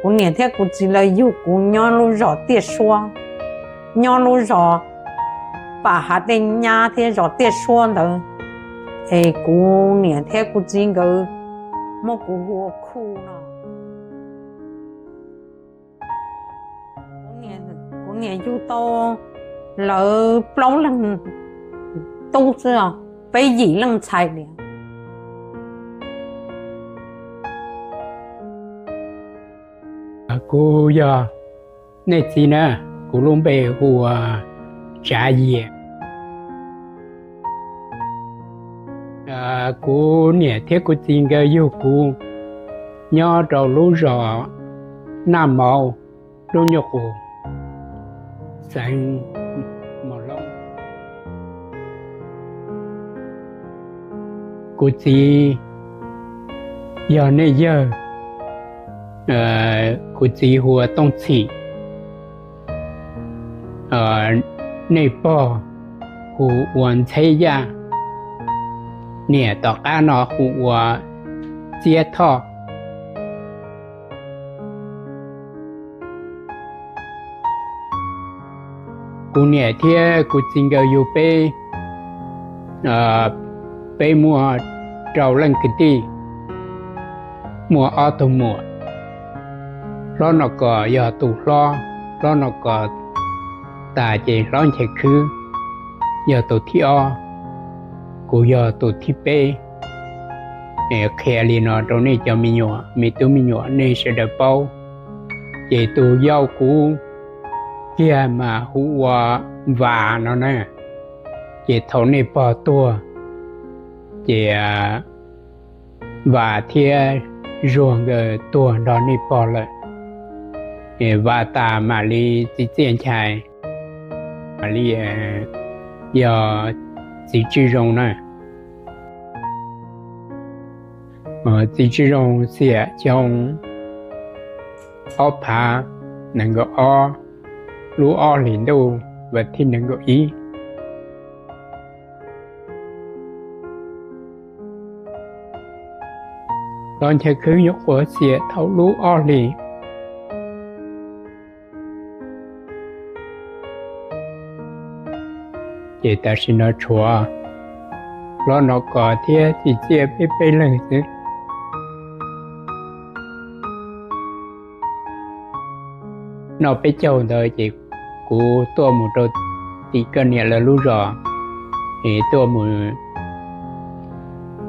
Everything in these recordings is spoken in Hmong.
Kuv niam thiab kuv txiv lawv yug kuv nyob lub zos Tiaj Suab, nyob lub zos pam hav dej nyab thiab zos Tiaj Suab ntawd, es kuv niam thiab kuv txiv nkawd muab kuv hu ua Khuj no. Kuv niam yug tau lawv plaub leeg tub xwb, peb yim leej ntxhais li. Kuv yog nej txiv na, kuv lub npe hu ua Tsav Yias. Kuv niam thiab kuv txiv nkawd yug kuv nyob rau lub zos Naj Mauv, lub nyuj qus, xeev Mos Loob. Kuv txiv yog nej yawg, kuv txiv hu ua Tooj Txhim, nej pog hu ua Ntxheb Yaj, niam tom qab no hu ua Txiab Thoj. Kuv niam thiab kuv txiv nkawd yug peb, peb muaj rau leej kwv tij, muaj ob tug muam. Hlob Nom Kos yog tus hlob, hlob Nom Kos tas ces hlob Nchaiv Khwb yog tus thib ob, kuv yog tus thib peb. Qhia li no rau nej cov me nyuam, me tub me nyuam nej sawv daws paub. Ces tus yau kuv kiag mas hu ua Vas no na. Ces thaum nej pog tuag, ces Vas thiab Zuag nkawd tuag nrog nej pog lawm. Vas tas mam li txiv Txiaj Nchai, mam li yog txiv Tswj Zoo na. Txiv Tswj Zoo xiam xyoo ob phav nees nkaum ob, lub ob hlis ntuj vas thib nees nkaum ib. Los Nchaiv Khwb nyuam qhuav xiam thaum lub ob hlis. Ces tam sim no tshuav Hlob Nom Kos thiab Txiv Txiaj peb peb leeg xwb. Noj peb caug ntawd ces kuv tuaj mus rau tim koj niam lawv lub zos, es tuaj mus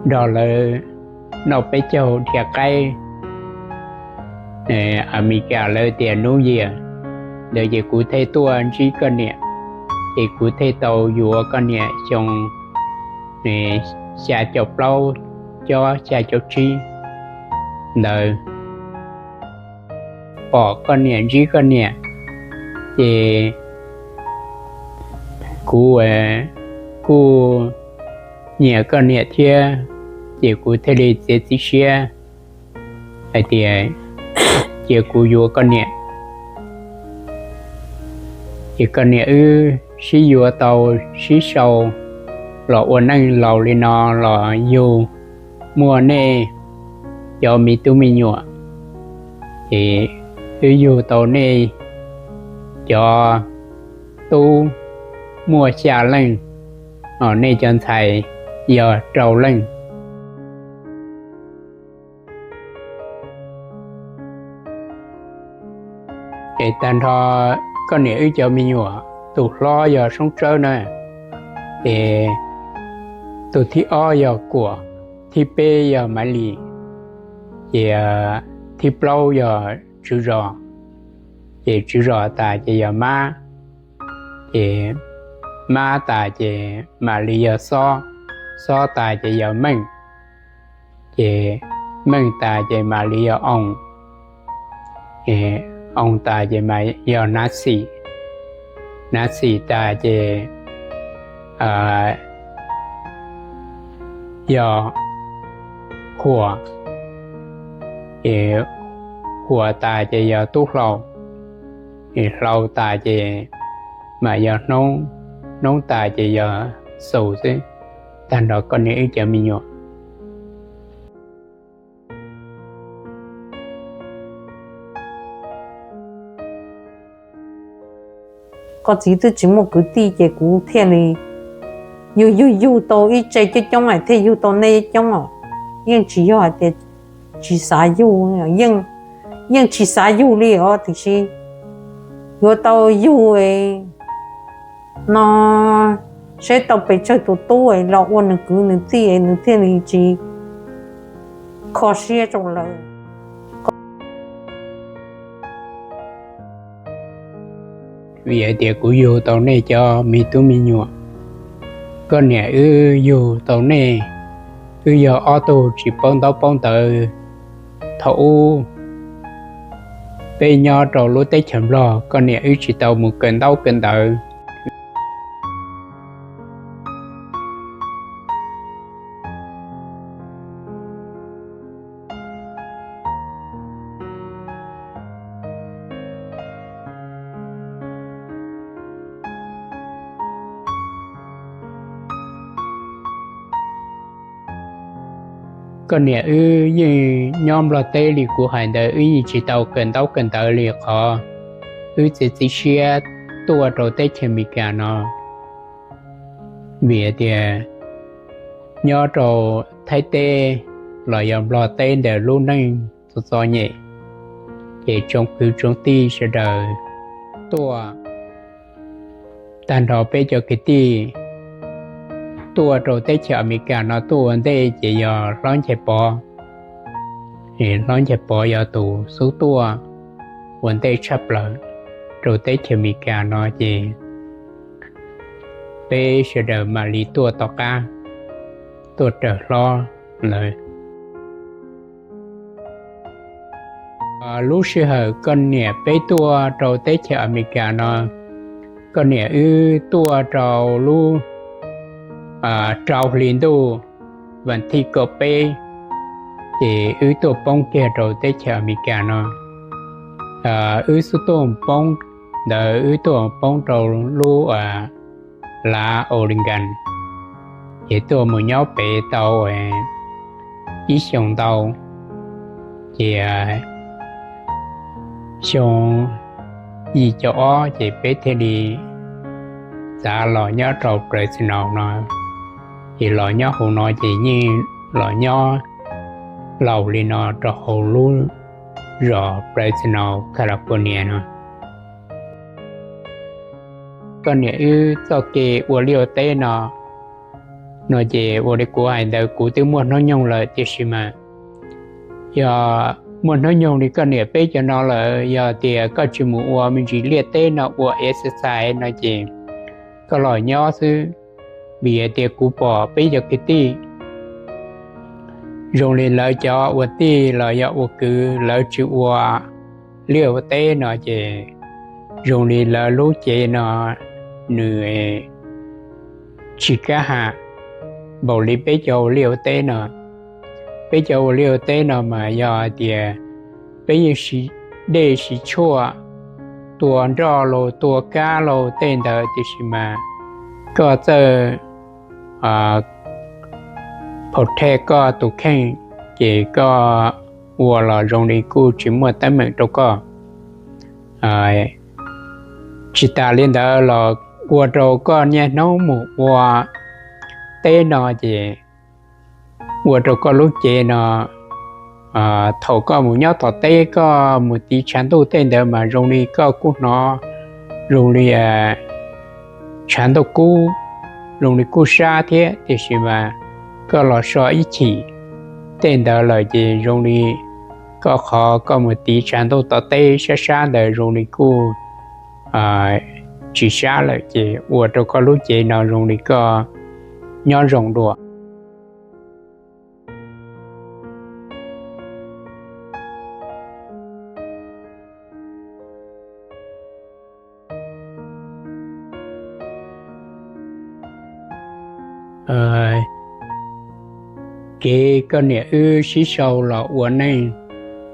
nrog lawv noj peb caug dhia qaib. Amelikas lawv tias New Year ntawd ces kuv thiaj tuaj ntsib koj niam, ces kuv thiaj tau yuav koj niam xyoo xya caum plaub cob xya caum tsib ntawd. Pom koj niam ntsib koj niam, ces kuv kuj nyiam koj niam thiab, ces kuv thiaj li txiav txim siab hais tias cia kuv yuav koj niam. Ces koj niam wb sib yuav tau sib sau los ua neej laus li no los yug muaj nej cov me tub me nyuam, ces wb yug tau nej cov tub muaj xya leej, ho nej cov ntxhais yog rau leej. Ces tag nrho koj niam wb cov me nyuam, tus hlob yog Soob Tsawb na, ces tus thib ob yog Kuam, thib peb yog Maiv Lis, ces thib plaub yog Tswv Zos, ces Tswv Zos tas ces yog Mab, ces Mab tas ces mam li yog Xob, Xob tas ces yog Meej, ces Meej tas ces mam li yog Oos, Oos tas ces mam yog Nav Xim, Nav Xim tas ces yog Huas, ces Huas tas ces yog Tub Hlau, ces Hlau tas ces mam yog Hnub, Hnub tas ces yog Xus xwb. Tag nrho koj niam wb cov me nyuam. koj txiv twb tsis muaj kwv tij ces kuv thiaj li yug yug yug tau ib tse coob coob es thiaj yug tau nej coob os. Yeej tsis yog hais tias tsis xav yug, yeej tsis xav yug li os, tiam sis yuav tau yug no seb tau pes tsawg tus tub los ua nws kwv nws tij nws thiaj li tsis kho siab rau lawv. Vim hais tias kuv yug tau nej cov me tub me nyuam, koj niam wb yug tau nej, wb yog ob tug tsis paub ntaub paub ntawv. Thaum ub peb nyob rau lub teb chaws Nplog, koj niam wb tsis tau mus kawm ntaub kawm ntawv. Koj niam wb yeej nyob Nplog teb li kuv hais ntawd, wb yeej tsis tau kawm ntaub kawm ntawv li qhov wb txiav txim siab tuaj rau teb chaws Amelikas no. Vim tias nyob rau Thaib teb los yog Nplog teb ntawd lub neej txom txom nyem, ces tsoom kwv tsoom tij sawv daws tuaj tag nrho peb cov kwv tij tuaj rau teb chaws Amelikas no tuaj ua ntej ces yog Hlob Nchais Pov. Hlob Nchais Pov yog tus xub tuaj ua ntej tshaj plaws rau teb chaws Amelikas no ces peb sawv daws mam li tuaj tom qab, tuaj raws hlob lawv. Lub sij hawm koj niam peb tuaj rau teb chaws Amelikas no, koj niam wb tuaj rau lub rau hli ntuj vas thij kaum peb, ces wb tuaj poob kiag rau teb chaws Amelikas no. Wb xub tuaj poob ntawd, wb tuaj poob rau lub lav Oregon, ces tuaj mus nyob pem tau ib xyoos ntau, ces xyoo yim caum ob ces peb thiaj li txav los nyob rau Fresno no, ces los nyob hauv no ces yeej los nyob laus li no rau hauv lub zos Fresno, California no. Koj niam wb txoj kev ua liaj ua teb no, no ces ua li kuv hais ntawd kuv twb muaj hnub nyoog lawm tiam sis mas yog muaj hnub nyoog li koj niam peb cov no lawm, yog tias koj tsis mus ua me ntsis liaj teb no ua exercise no ces koj los nyob xwb. Vim hais tias kuv pom peb cov kwv tij zoo li lawv cov ua tij los yog ua kwv lawv tsis ua liaj ua teb no ces zoo li lawv lub cev no nws tsis kab ham npaum li peb cov ua liaj ua teb no. Peb cov ua liaj ua teb no mas yog hais tias peb yeej siv dej siv tshuaj, tua nroj los tua kab los tej ntawd tiam sis mas koj txawj protect koj tus kheej, ces koj ua los zoo li kuj tsis muaj teeb meem rau koj. Tsis tas li ntawd los ua rau koj niaj hnub mus ua teb no ces ua rau koj lub cev no, thaum koj mus nyob tom teb koj mus tiv tshav ntuj tej ntawd mas zoo li koj kuj hnov zoo li tshav ntuj kub, zoo li kuj sab thiab tiam sis mas koj los so ib chim tej ntawd lawm ces zoo li koj qhov koj mus tiv tshav ntuj tom teb sab sab ntawd zoo li kuj tsis sab lawm ces ua rau koj lub cev no zoo li koj nyob zoo dua. Kev koj niam wb sib sau los ua neej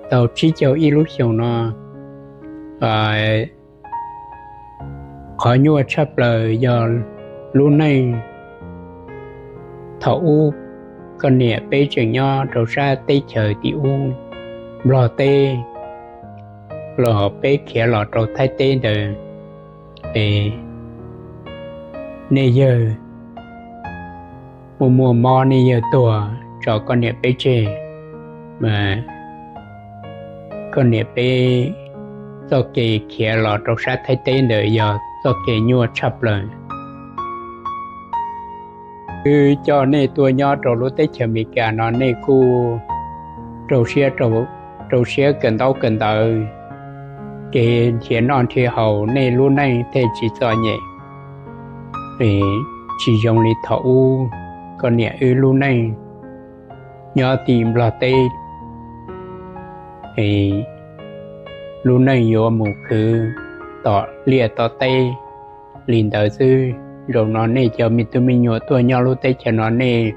tau tsib caug ib lub xyoos no, qhov nyuaj tshaj plaws yog lub neej thaum ub koj niam peb tseem nyob rau sab teb chaws tim ub Nplog teb los peb khiav los rau Thaib teb ntawd. Es nej yawg muaj muaj mob nej yawg tuag tso koj niam peb tseg, mas koj niam peb txoj kev khiav los rau sab Thaib teb ntawd yog txoj kev nyuaj tshaj plaws. Wb coj nej tuaj nyob rau lub teb chaws Amelikas no nej kuj rau siab, rau siab kawm ntaub kawm ntawv, kev nrhiav noj nrhiav haus nej lub neej thiaj tsis txom nyem. Tsis zoo li thaum ub koj niam wb lub neej nyob tim Nplog teb, lub neej yuav mus khwv tom liaj tom teb li ntawd xwb. Zaum no nej cov me tub me nyuam tuaj nyob lub teb chaws no nej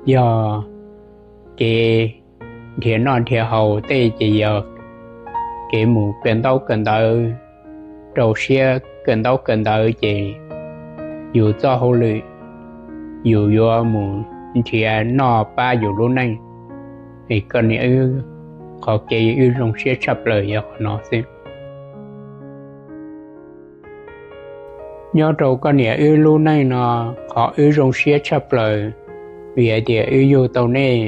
yog kev nrhiav noj nrhiav haus tej ces yog kev mus kawm ntaub kawm ntawv, rau siab kawm ntaub kawm ntawv ces yus txoj hauj lwm yus yuav mus nrhiav noj pab yus lub neej. Es koj niam wb qhov kev wb zoo siab tshaj plaws yog qhov no xwb. Nyob rau koj niam wb lub neej no, qhov wb zoo siab tshaj plaws vim hais tias wb yug tau nej,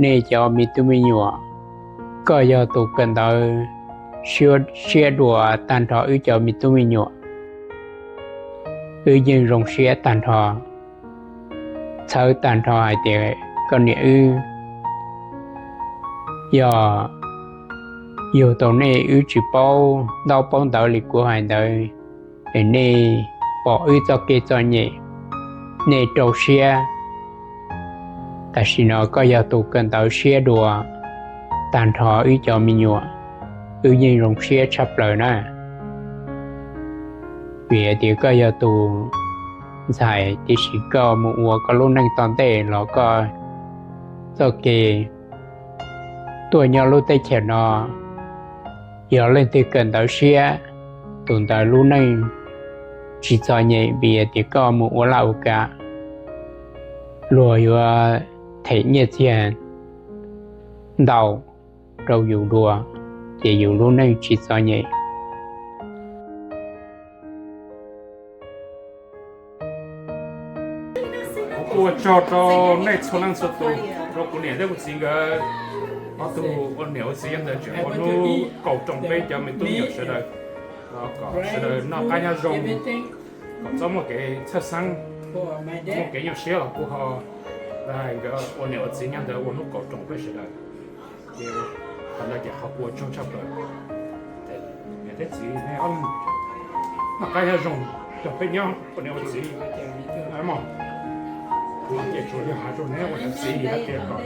nej cov me tub me nyuam. Koj yog tus kawm ntawv siab dua tag nrho wb cov me tub me nyuam. Wb yeej zoo siab tag nrho, txhawb tag nrho hais tias koj niam wb yog yug tau nej wb tsis paub ntaub paub ntawv li kuv hais ntawd, es nej pom wb txoj kev txom nyem, nej rau siab. Tam sim no koj yog tus kawm ntawv siab dua tag nrho wb cov me nyuam, wb yeej zoo siab tshaj plaws na. Vim hais tias koj yog tus ntxhais, tiam sis koj mus ua koj lub neej tom ntej los koj txoj kev tuaj nyob lub teb chaws no, yog leej twg kawm ntawv siab, tus ntawd lub neej tsis txom nyem vim hais tias koj mus ua laj ua kam, luag yuav them nyiaj txiag ntau rau yus dua, ces yus lub neej tsis txom nyem. Kuv ua tsaug rau nej txhua leej txhua tus, rau kuv niam thiab kuv txiv nkawd ob tug ua niam ua txiv nyob ntawd tseem ua hnub kaum roos peb cov me tub me nyuam sawv daws, kom sawv daws noj qab nyob zoo, kom txhob muaj kev txhawj xeeb, muaj kev nyuaj siab los kuj ho hais nkawd ua niam ua txiv nyob ntawd ua hnub kaum roos peb sawv daws. Ces qhov ntawd ces qhov kuv ua tsaug tshaj plaws. Niam thiab txiv, nej ob leeg noj qab nyob zoo, nrog peb nyob ua niam ua txiv mog. Kuv ces tsuas yog hais rau neb ua niam txiv hais tias kom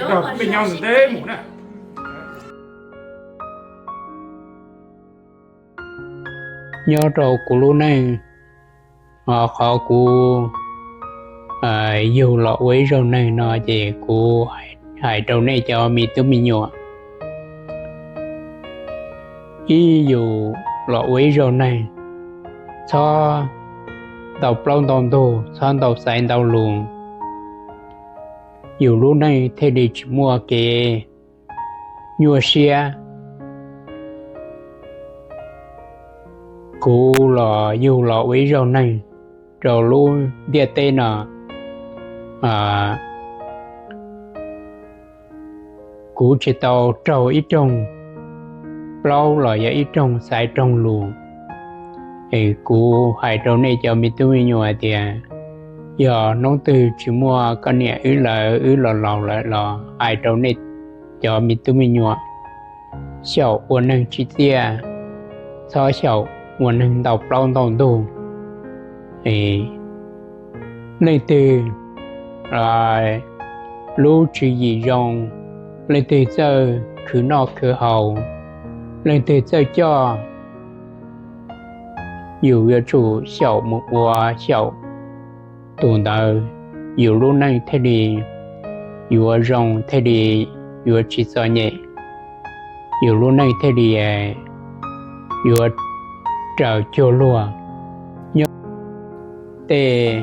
nrog peb nyob ntev mus na. Nyob rau kuv lub neej, qhov kuv yug los ua ib zaug neeg no ces kuv hais rau nej cov me tub me nyuam, ib yus los ua ib zaug neeg, txhob ntau plaub ntau ntug, txhob ntau xaiv ntau lus, yus lub neej thiaj li tsis muaj kev nyuaj siab. Kuv los yug los ua ib zaug neeg rau lub ntiaj teb no, kuv tsis tau raug ib rooj plaub los yog ib rooj xaiv rooj lus. Es kuv hais rau nej cov me tub me nyuam hais tias, yog hnub twg tsis muaj koj niam wb lawm, wb los laus lawm los hais rau nej cov me tub me nyuam, xyaum ua neeg tsim txiaj, txhob xyaum ua neeg ntau plaub ntau ntug. Leej twg lub tswv yim zoo, leej twg txawj khwv noj khwv haus, leej twg txawj coj, yus yuav tsum xyaum mus ua xyaum, tus ntawd yus lub neej thiaj li yuav zoo, thiaj li yuav tsis txom nyem, yus lub neej thiaj li yuav raws cuag luag. Nyob tej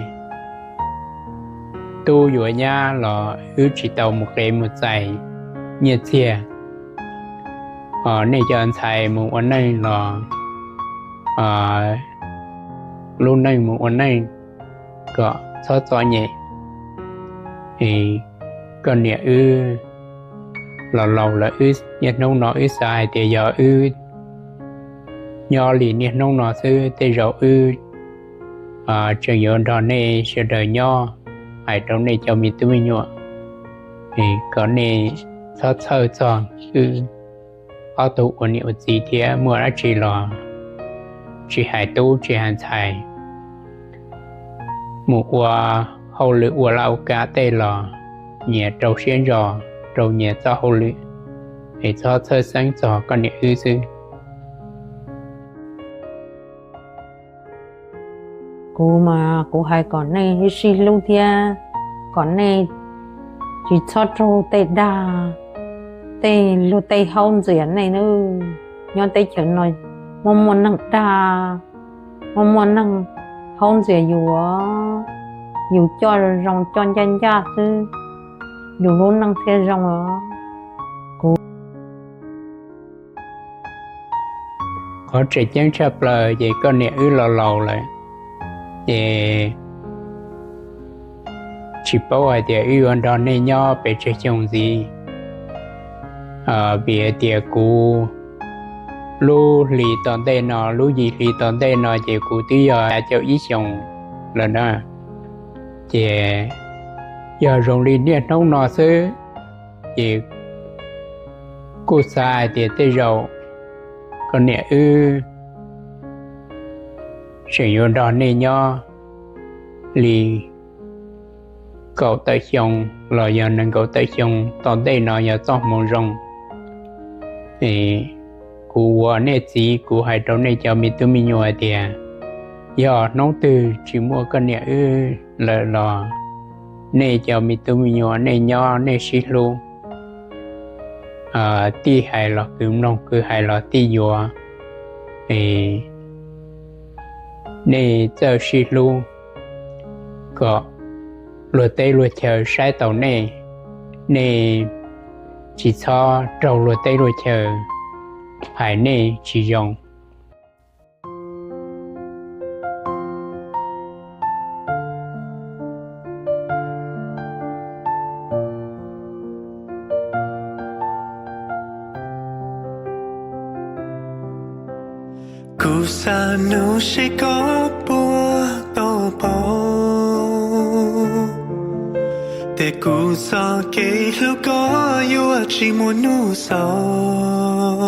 tub yuav nyab los wb tsis tau mus qev mus txais nyiaj txiag. Nej cov ntxhais mus ua neej los lub neej mus ua neej kom txhob txom nyem. Koj niam wb los laus lawm, wb niaj hnub no wb xav hais tias yog wb nyob li niaj hnub no xwb, tej zaum wb tseem yuav nrog nej sawv daws nyob, hais rau nej cov me tub me nyuam kom nej txhob txhawj txog wb ob tug ua niam ua txiv thiab, muaj dab tsi los tsis hais tub tsis hais ntxhais, mus ua hauj lwm ua laj ua kam tej los nyias rau siab ntso rau nyias txoj hauj lwm, es txhob txhawj xeeb txog koj niam wb xwb. Kuv mas kuv hais kom nej sib hlub thiab kom nej tsis txhob raug tej dag, tej luag tej haub ntxias nej nawb. Nyob teb chaws no muaj muaj neeg dag, muaj muaj neeg haub ntxias yus, yus coj zoo coj ncaj ncaj xwb, yus lub neej thiaj zoo os. Kuv, qhov tseem ceeb tshaj plaws ces koj niam wb los laus lawm, ces tsis paub hais tias wb yuav nrog nej nyob pes tsawg xyoo ntxiv. Vim hais tias kuv lub hli tom ntej no, lub yim hli tom ntej no ces kuv twb yog xya caum ib xyoos lawm na. Ces yog zoo li niaj hnub no xwb, ces kuj xav hais tias tej zaum koj niam wb tseem yuav nrog nej nyob li kaum tawm xyoo los yog nees nkaum tawm xyoo tom ntej no yog txoj hmoo zoo. Kuv ua nej txiv, kuv hais rau nej cov me tub me nyuam hais tias, yog hnub twg tsis muaj koj niam wb lawm los nej cov me tub me nyuam nej nyob nej sib hlub, tij hais los kwv mloog, kwv hais los tij yuav. Nej txawj sib hlub kom luag teb luag chaw saib taus nej, nej tsis txhob raug luag teb luag chaw hais nej tsis zoo. Kuv xav nug seb koj puas tau paub tias kuv txoj kev hlub koj yuav tsis muaj hnub xaus.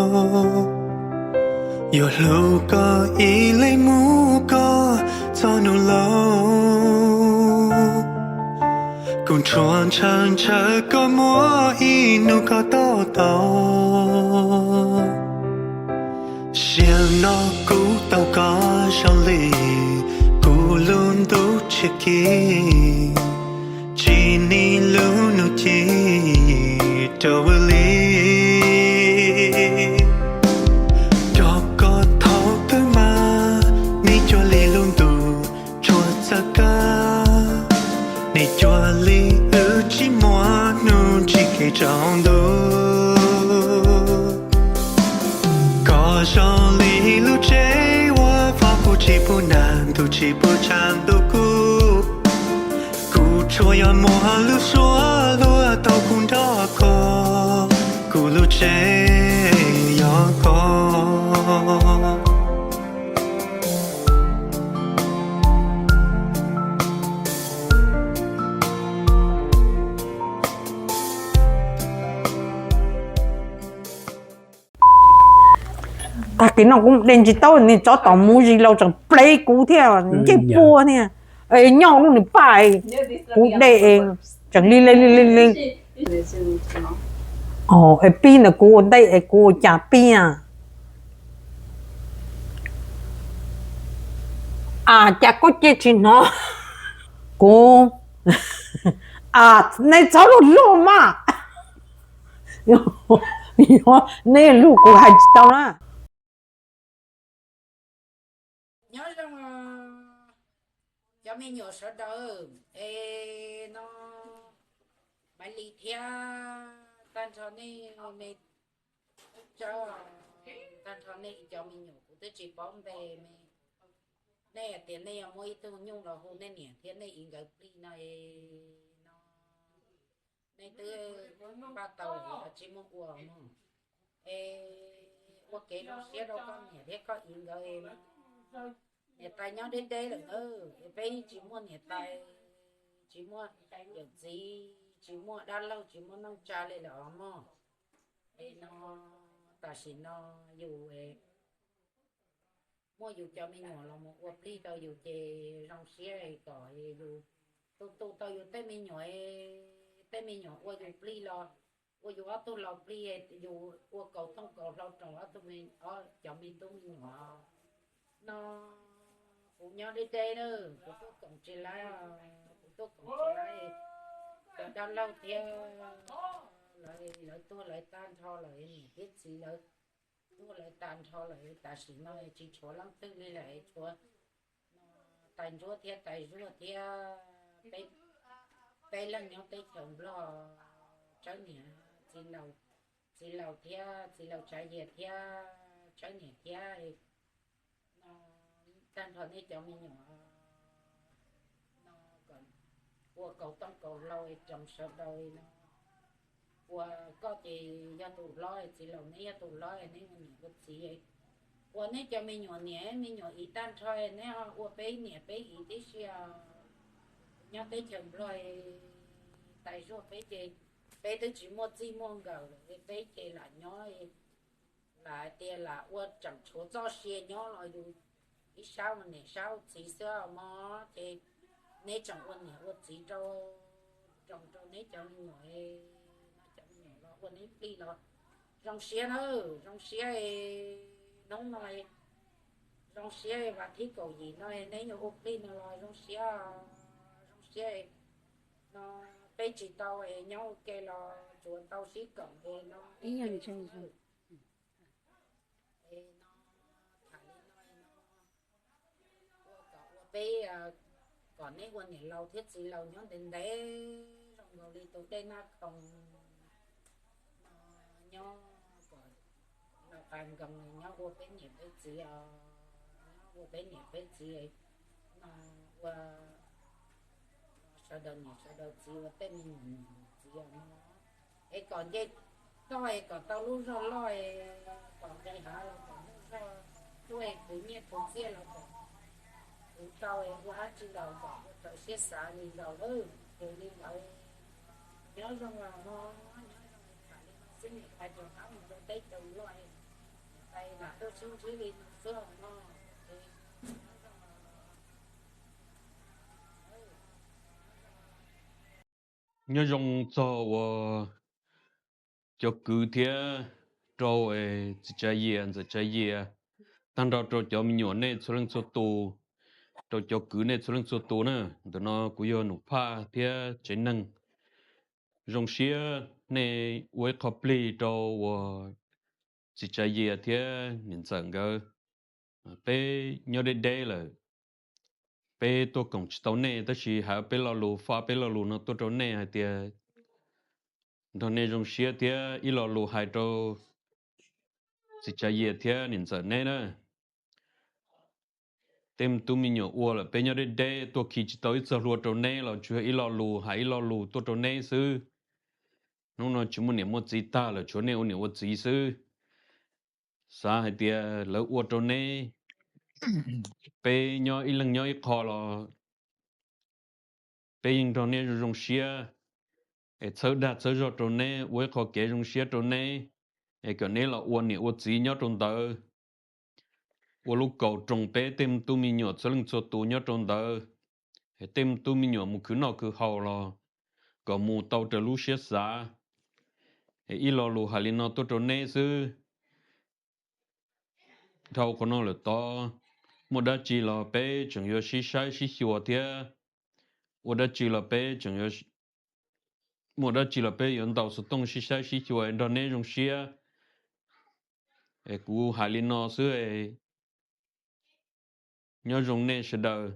Yuav hlub koj ib leeg mus kom txog hnub laus. Kuv ntshua ntshaw ntshaw koj muaj ib hnub koj to taub. Sim no kuv tau koj zoo li kuv lub ntuj tshiab kis, tsis nim lub hnub ci rau li. Rau koj thaum twg mas nim cuag li lub ntuj tsuas txawj kab, nim cuag li wb tsis muaj hnub tsis kev tsaus ntuj. Koj zoo li lub tsev uas fo kuv tsis pub nag, ntuj tsis pub tshav ntuj kub. Kuv tsuas yog muaj lub suab luaj tau kuv nrog koj, kuv lub tsev yog koj. Tag kis no kuv de ntsis taub, niag tsov tom muv zis laus tseem plev kuv thiab ncej puab thiab. Nyob lub nws paj, kuv de tseem li li li li. Es pib ntawm kuv ua ntej es kuv ua cas pib a? Cas koj cia tsis hnov kuv? Nej txhob luag luag mas. Nej luag kuv hais tsis tau na. Nyob zoo cov me nyuam sawv daws, es no Maiv Lis thiab tag nrho nej, nej tub tsav tag nrho nej cov me nyuam kuv twb tsis paub npe me. Nej hais tias nej yuav muab ib tug nyuj los hu nej niam thiab nej txiv nkawd plig no no, nej twb npaj tau los tsis muaj ua no. Es ua kev zoo siab rau koj niam thiab koj txiv nkawd. Niam tais nyob deb deb lawm na, es peb tsis muaj niam tais, tsis muaj yawm txiv, tsis muaj dab laug, tsis muaj neej tsa li lawm os mog. Es no tam sim no yus muaj yus cov me nyuam los mus ua plig rau yus ces zoo siab kom yus tu tu tau yus tej me nyuam, tej me nyuam ua yus plig los ua yus ob tug laus plig, yus ua kaus tooj kaus hlau rau ob tug, cov me tub me nyuam no. Kuv nyob deb deb na, kuv tuaj koom tsis laib, kuv tuaj koom tsis laib, cov dab laug thiab lawv tuag lawv tag nrho lawm, niam thiab txiv lawv tuag lawv tag nrho lawm, tam sim no tsis tshuav leej twg li lawm, tshuav tais ntsuab thiab tais zuag thiab peb leeg nyob teb chaws Nplog, Tsawb niam, txiv laus thiab txiv laus Tsav Yias thiab Tsawb niam thiab no, tag nrho nej cov me nyuam no kom ua kaus tooj kaus hlau rau sawv daws no. Ua koj ces yog tus hlob, txiv laus neb yog tus hlob, neb ua niam ua txiv, ua neb cov me nyuam niam me nyuam txiv tag nrho, neb ua peb niam peb txiv tib si. Nyob teb chaws Nplog tais zuag peb ces peb twb tsis muaj txij muaj nkawm lawm, peb ces lam nyob, lam hais tias lam ua tseem tshuav txoj sia nyob los yus ib sab ua niam sab ua txiv xwb mog. Ces neb tseem ua niam ua txiv rau, rau neb cov me nyuam, cov me nyuam los ua neb plig los zoo siab na, zoo siab. Hnub no zoo siab, vas thib kaum yim no neb yuav ua plig no los zoo siab, zoo siab no. Peb tsis tau nyob ua ke los tsuas tau sib koom no. Ua kom ua peb, kom neb ua niam laus thiab txiv laus nyob ntev ntev zoo nkaus li tus dej Naj Khoom no, nyob kom laus qas nkoos, nyob ua peb niam peb txiv os, nyob ua peb niam peb txiv no, ua sawv daws niam sawv daws txiv, ua tej me nyuam niam txiv os no. Es kom nce toj es kom tau lub zog loj, kom nqis hav los kom muaj zog, tuaj es khwv nyiaj khwv txiaj los kom khwv tau, ua dab tsi los kom ua raws siab xav li los lawm. Ces li ntawd nyob zoo los mog, nyob zoo li tham li no xwb, niam tais rov qab mus rau teb chaws loj, niam tais mam tuaj sib ntsib li no xwb os mog. Nyob zoo txog uas cov kwv thiab rau txiv Tsav Yias ntxawm Tsav Yias, tag nrho rau cov me nyuam nej txhua leej txhua tus, rau cov kwv nej txhua leej txhua tus na. Ntawm no kuv yog Nus Phaj thiab tsev neeg. Zoo siab nej ua ib qho plig rau uas txiv Tsav Yias thiab niam ntxawm nkawd. Peb nyob deb deb lawm, peb tuaj koom tsis tau nej, tab sis hais peb lo lus, faj peb lo lus no tuaj rau nej hais tias nrog nej zoo siab thiab ib lo lus hais rau txiv Tsav Yias thiab niam ntxawm neb na. Tej me tub me nyuam ua lawm, peb nyob deb deb tuaj khi tsis tau ib txoj hlua rau neb los tsuas yog ib lo lus hais ib lo lus tuaj rau neb xwb. Hnub no tsis muaj niam muaj txiv tag lawm, tshuav nej ua niam ua txiv xwb. Xav hais tias lawv ua rau neb, peb nyob ib leeg nyob ib qho los peb yeej nrog neb zoo zoo siab, es txhawb dag txhawb zog rau neb, ua ib qho kev zoo siab rau neb, es kom neb los ua niam ua txiv nyob rau ntawd, ua lub kaus roos peb tej me tub me nyuam txhua leej txhua tus nyob rau ntawd, es tej me tub me nyuam mus khwv noj khwv haus los kom mus tau raws lub siab xav. Es ib lo lus hais li no tuaj rau neb xwb. Dhau qhov no lawm tod, muaj dab tsi los peb tseem yuav sib saib sib xyuas thiab, ua dab tsi los peb tseem yuav, muaj dab tsi los peb yuav ntaus xov tooj sib saib sib xyuas nrog neb zoo siab. Es kuv hais li no xwb, nyob zoo nej sawv daws.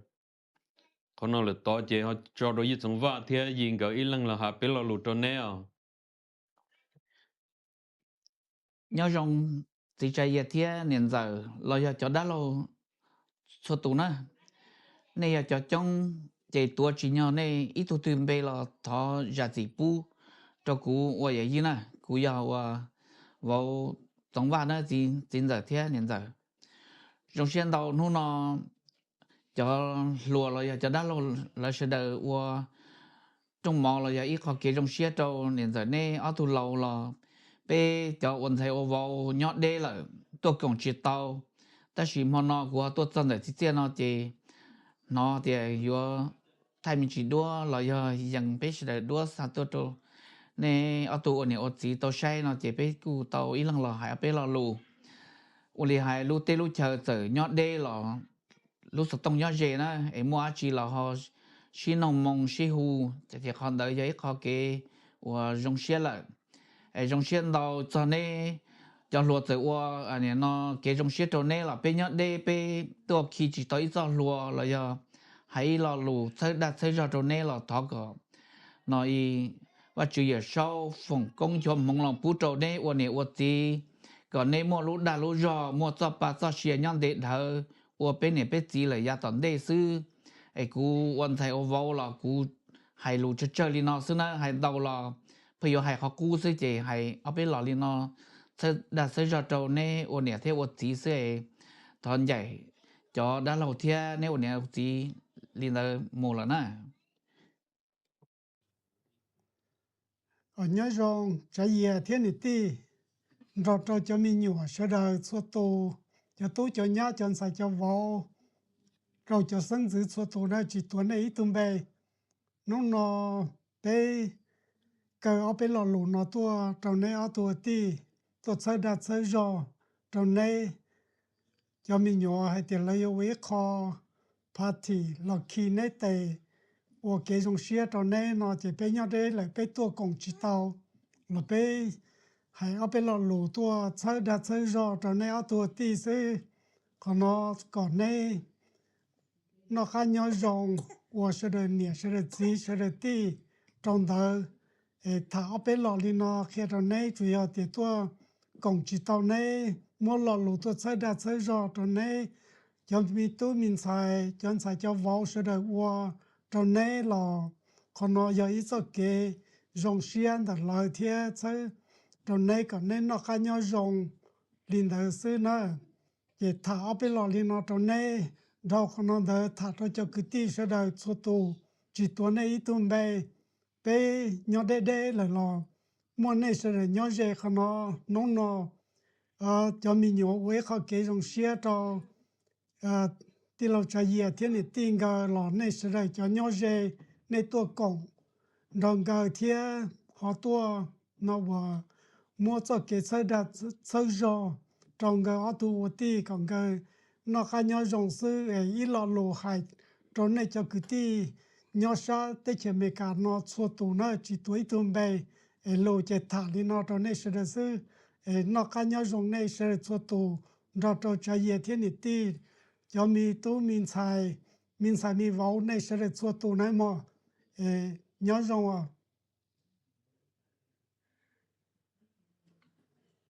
Qhov no lawm tod ces ho tso rau Yij Txoov Vaj thiab Yij nkawd ib leeg los hais peb lo lus rau neb os. Nyob zoo txiv Tsav Yias thiab niam ntxawm los yog cov dab laug txhua tus na, nej yog cov coob ces tuav tsis nyog nej ib tug twg npe los thov zam txim pub rau kuv ua yawm yij na. Kuv yog ua vauv Txoov Vaj na, txiv ntxawm thiab niam ntxawm. Zoo siab ntau hnub no cov hluas los yog cov dab laug lawv sawv daws ua rooj mov los yog ib qho kev zoo siab rau niam ntxawm neb ob tug laus los peb cov ua ntxhais ua vauv nyob deb lawm tuaj koom tsis tau. Tab sis hmo no kuv ho tuaj txog ntawm txiv txiaj no ces hnov tias yuav thaij me ntsis duab los yog yees peb sawv daws duab xa tuaj rau nej ob tug ua niam ua txiv tau saib no ces peb kuj tau ib leeg los hais ob peb lo lus. Ua li hais lub teb lub chaw txawm nyob deb los lub xov tooj nyob ze na, es muaj dab tsi los ho sib noog moo sib hu, ces qhov ntawd yog ib qho kev uas zoo siab lawm. Es zoo siab ntau txog neb cov hluas txawm ua no kev zoo siab rau neb los peb nyob deb peb tuaj khi tsis tau ib txoj hlua los yog hais ib lo lus txhawb dag txhawb zog rau neb los thov kom no Vajtswv Yawmsaub foom koob nchuav hmoov los pub rau neb ua niam ua txiv, kom neb muaj lub dag lub zog muaj txoj pa txoj sia nyob ntev dhawv ua peb niam peb txiv lawm yav tom ntej xwb. Es kuv ua ntxhais ua vauv los kuv hais lus tsawg tsawg li no xwb na, hais ntau los pheej yuav hais qhov qub xwb ces hais ob peb los li no txhawb dag txhawb zog rau neb ua niam thiab ua txiv xwb es thov ncaim cov dab laug thiab neb ua niam ua txiv li ntawd mus lawm na. Nyob zoo Tsav Yias thiab niam tij, nrog rau cov me nyuam sawv daws txhua tus, cov tub cov nyab cov ntxhais cov vauv, rau cov xeeb ntxwv txhua tus na tsis tuav nej ib tug npe. Hnub no peb kaw ob peb lo lus no tuaj rau neb ob tug ua tij, tuaj txhawb dag txhawb zog rau neb cov me nyuam hais tias lawv yuav ua ib qho party los khi neb tes ua kev zoo siab rau neb no ces peb nyob deb lawm peb tuaj koom tsis tau los peb hais ob peb lo lus tuaj txhawb dag txhawb zog rau neb ob tug ua tij xwb. Qhov no kom neb noj qab nyob zoo, ua sawv daws niam sawv daws txiv sawv daws tij rau ntawd. Es tham ob peb lo li no qhia rau neb tsuas yog tias tuaj koom tsis tau neb muab lo lus tuaj txhawb dag txhawb zog rau neb cov me tub me ntxhais cov ntxhais cov vauv sawv daws ua rau neb los qhov no yog ib txoj kev zoo siab ntawm lawv thiab txhawb rau neb kom neb noj qab nyob zoo li ntawd xwb na. Ces tham ob peb lo li no rau neb, dhau qhov no ntawd tham rau cov kwv tij sawv daws txhua tus, tsis tuav nej ib tug npe. Peb nyob deb deb lawm los muaj nej sawv daws nyob ze qhov no. Hnub no cov me nyuam ua ib qho kev zoo siab rau tij laug Tsav Yias thiab niam tij nkawd los nej sawv daws cov nyob ze, nej tuaj koom nrog nkawd thiab ho tuaj no uas muab txoj kev txhawb dag txhawb zog rau nkawd ob tug ua tij kom nkawd noj qab nyob zoo xwb. Ib lo lus hais rau nej cov kwv tij nyob sab teb chaws Amelikas no txhua tus na tsis tuav ib tug npe, es lus ces tham li no rau nej sawv daws xwb. Es noj qab nyob zoo nej sawv daws txhua tus nrog rau Tsav Yias thiab niam tij, cov me tub me ntxhais, me ntxhais me vauv nej sawv daws txhua tus na mog. Nyob zoo.